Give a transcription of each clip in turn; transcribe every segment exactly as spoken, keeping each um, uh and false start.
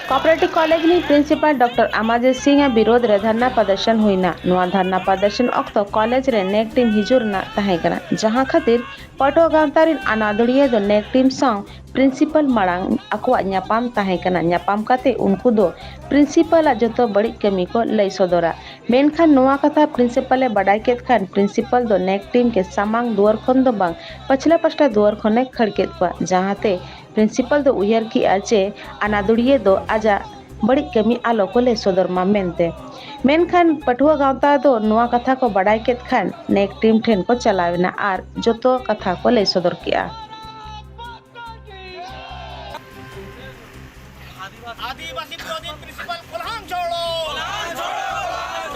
Cooperative college ᱨᱤᱱᱤᱡ principal doctor ᱟᱢᱟᱡᱤᱛ ᱥᱤᱝ ᱟᱜ ᱵᱤᱨᱳᱫᱷ ᱨᱮ ᱫᱷᱟᱨᱱᱟ ᱯᱨᱚᱫᱚᱨᱥᱚᱱ ᱦᱩᱭᱱᱟ᱾ ᱱᱚᱣᱟ ᱫᱷᱟᱨᱱᱟ ᱯᱨᱚᱫᱚᱨᱥᱚᱱ ᱚᱠᱛᱚ ᱠᱚᱞᱮᱡᱽ ᱨᱮ ᱱᱮᱠ ᱴᱤᱢ ᱦᱤᱡᱩᱜ ᱨᱮᱱᱟᱜ ᱛᱟᱦᱮᱸ ᱠᱟᱱᱟ, ᱡᱟᱦᱟᱸ ᱠᱷᱟᱹᱛᱤᱨ ᱯᱟᱹᱴᱷᱩᱣᱟᱹ ᱜᱟᱶᱛᱟ ᱨᱤᱱ ᱟᱱᱟᱫᱚᱲᱤᱭᱟᱹ ᱫᱚ ᱱᱮᱠ ᱴᱤᱢ ᱥᱟᱶ ᱯᱨᱤᱱᱥᱤᱯᱟᱞ ᱢᱟᱲᱟᱝ ᱟᱠᱚᱣᱟᱜ ᱧᱟᱯᱟᱢ ᱛᱟᱦᱮᱸ ᱠᱟᱱᱟ᱾ ᱧᱟᱯᱟᱢ ᱠᱟᱛᱮ ᱩᱱᱠᱩ ᱫᱚ ᱯᱨᱤᱱᱥᱤᱯᱟᱞ ᱟᱜ ᱡᱚᱛᱚ ᱵᱟᱹᱲᱤᱡ ᱠᱟᱹᱢᱤ ᱠᱚ ᱞᱟᱹᱭ ᱥᱚᱫᱚᱨᱟ᱾ ᱢᱮᱱᱠᱷᱟᱱ ᱱᱚᱣᱟ ᱠᱟᱛᱷᱟ ᱯᱨᱤᱱᱥᱤᱯᱟᱞ ᱮ ᱵᱟᱰᱟᱭ ᱠᱮᱫ ᱠᱷᱟᱱ ᱯᱨᱤᱱᱥᱤᱯᱟᱞ ᱫᱚ ᱱᱮᱠ ᱴᱤᱢ ᱜᱮ ᱥᱟᱢᱟᱝ ᱫᱩᱣᱟᱹᱨ ᱠᱷᱚᱱ ᱫᱚ ᱵᱟᱝ ᱯᱟᱹᱪᱷᱞᱟᱹ ᱯᱟᱥᱴᱟ ᱫᱩᱣᱟᱹᱨ ᱠᱷᱚᱱᱮ ᱠᱷᱟᱹᱲ ᱠᱮᱫ ᱠᱚᱣᱟ, ᱡᱟᱦᱟᱸᱛᱮ ᱯᱨᱤᱱᱥᱤᱯᱟᱞ ᱫᱚ ᱩᱭᱦᱟᱹᱨ ᱠᱮᱜᱼᱟ ᱡᱮ ᱟᱱᱟᱫᱩᱲᱤᱭᱟᱹ ᱫᱚ ᱟᱡᱟᱜ ᱵᱟᱹᱲᱤᱡ ᱠᱟᱹᱢᱤ ᱟᱞᱚ ᱠᱚ ᱞᱟᱹᱭ ᱥᱚᱫᱚᱨ ᱢᱟ ᱢᱮᱱᱛᱮ᱾ ᱢᱮᱱᱠᱷᱟᱱ ᱯᱟᱹᱴᱷᱩᱣᱟᱹ ᱜᱟᱶᱛᱟ ᱫᱚ ᱱᱚᱣᱟ ᱠᱟᱛᱷᱟ ᱠᱚ ᱵᱟᱰᱟᱭ ᱠᱮᱫ ᱠᱷᱟᱱ ᱱᱮᱠ ᱴᱤᱢ ᱴᱷᱮᱱ ᱠᱚ ᱪᱟᱞᱟᱣ ᱮᱱᱟ ᱟᱨ ᱡᱚᱛᱚ ᱠᱟᱛᱷᱟ ᱠᱚ ᱞᱟᱹᱭ ᱥᱚᱫᱚᱨ ᱠᱮᱜᱼᱟ᱾ आदिवासी विरोधी प्रिंसिपल कोल्हान छोड़ो।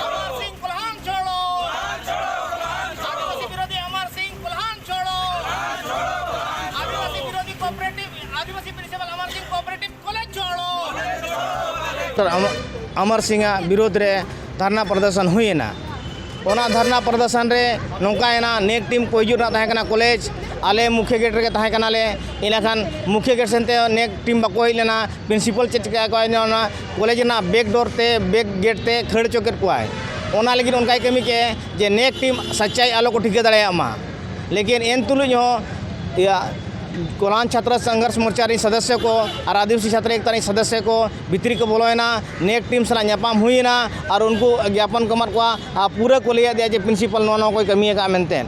अमर सिंह कोल्हान छोड़ो। आदिवासी विरोधी अमर सिंग कोल्हान छोड़ो। आदिवासी विरोधी कोऑपरेटिव, आदिवासी principal Amar Singh cooperative college छोड़ो। ᱰᱚᱠᱴᱚᱨ ᱟᱢ- ᱚᱢᱚᱨ ᱥᱤᱝ ᱟᱜ ᱵᱤᱨᱳᱫᱷ ᱨᱮ ᱫᱷᱟᱨᱱᱟ ᱯᱨᱚᱫᱚᱨᱥᱚᱱ ᱦᱩᱭᱮᱱᱟ᱾ ᱚᱱᱟ ᱫᱷᱟᱨᱱᱟ ᱯᱨᱚᱫᱚᱨᱥᱚᱱ ᱨᱮ ᱱᱚᱝᱠᱟᱭᱮᱱᱟ, ᱱᱮᱠ ᱴᱤᱢ ᱠᱚ ᱦᱤᱡᱩᱜ ᱨᱮᱱᱟᱜ ᱛᱟᱦᱮᱸ ᱠᱟᱱᱟ ᱠᱚᱞᱮᱡᱽ, ᱟᱞᱮ ᱢᱩᱠᱷᱭᱟᱹ ᱜᱮᱴ ᱨᱮᱜᱮ ᱛᱟᱦᱮᱸ ᱠᱟᱱᱟᱞᱮ᱾ ᱤᱱᱟᱹᱠᱷᱟᱱ ᱢᱩᱠᱷᱭᱟᱹ ᱜᱮᱴ ᱥᱮᱱᱛᱮ ᱱᱮᱠ ᱴᱤᱢ ᱵᱟᱠᱚ ᱦᱮᱡ ᱞᱮᱱᱟ᱾ ᱯᱨᱤᱱᱥᱤᱯᱟᱞ ᱪᱮᱫ ᱪᱤᱠᱟᱹ ᱠᱚᱣᱟᱭ, ᱚᱱᱟ ᱠᱚᱞᱮᱡᱽ ᱨᱮᱱᱟᱜ ᱵᱮᱠ ᱰᱳᱨ ᱛᱮ, ᱵᱮᱠ ᱜᱮᱴ ᱛᱮ ᱠᱷᱟᱹᱲ ᱦᱚᱪᱚ ᱠᱮᱫ ᱠᱚᱣᱟᱭ᱾ ᱚᱱᱟ ᱞᱟᱹᱜᱤᱫ ᱚᱱᱠᱟᱭ ᱠᱟᱹᱢᱤ ᱠᱮᱫ ᱡᱮ ᱱᱮᱠ ᱴᱤᱢ ᱥᱟᱪᱟᱭ ᱟᱞᱚ ᱠᱚ ᱴᱷᱤᱠᱟᱹ ᱫᱟᱲᱮᱭᱟᱜ ᱢᱟ᱾ ᱞᱮᱠᱤᱱ ᱮᱱ ᱛᱩᱞᱩᱡ ᱦᱚᱸ ᱤᱭᱟᱹ ᱠᱳᱞᱦᱟᱱ ᱪᱷᱟᱛᱨᱚ ᱥᱚᱝᱜᱷᱚᱨᱥ ᱢᱳᱨᱪᱟ ᱨᱮᱱ ᱥᱚᱫᱚᱥᱥᱚ ᱠᱚ ᱟᱨ ᱟᱹᱫᱤᱵᱟᱹᱥᱤ ᱪᱷᱟᱛᱨᱚ ᱮᱠᱛᱟ ᱨᱮᱱ ᱥᱚᱫᱚᱥᱥᱚ ᱠᱚ ᱵᱷᱤᱛᱨᱤ ᱠᱚ ᱵᱚᱞᱚᱭᱮᱱᱟ, ᱱᱮᱠ ᱴᱤᱢ ᱥᱟᱞᱟᱜ ᱧᱟᱯᱟᱢ ᱦᱩᱭᱮᱱᱟ ᱟᱨ ᱩᱱᱠᱩ ᱜᱮᱯᱚᱱ ᱠᱚ ᱮᱢᱟᱫ ᱠᱚᱣᱟ ᱟᱨ ᱯᱩᱨᱟᱹ ᱠᱚ ᱞᱟᱹᱭ ᱟᱫᱮᱭᱟ ᱡᱮ ᱯᱨᱤᱱᱥᱤᱯᱟᱞ ᱱᱚᱣᱟ ᱱᱚᱣᱟ ᱠᱚᱭ ᱠᱟᱹᱢᱤ ᱟᱠᱟᱫᱼᱟ ᱢᱮᱱᱛᱮ᱾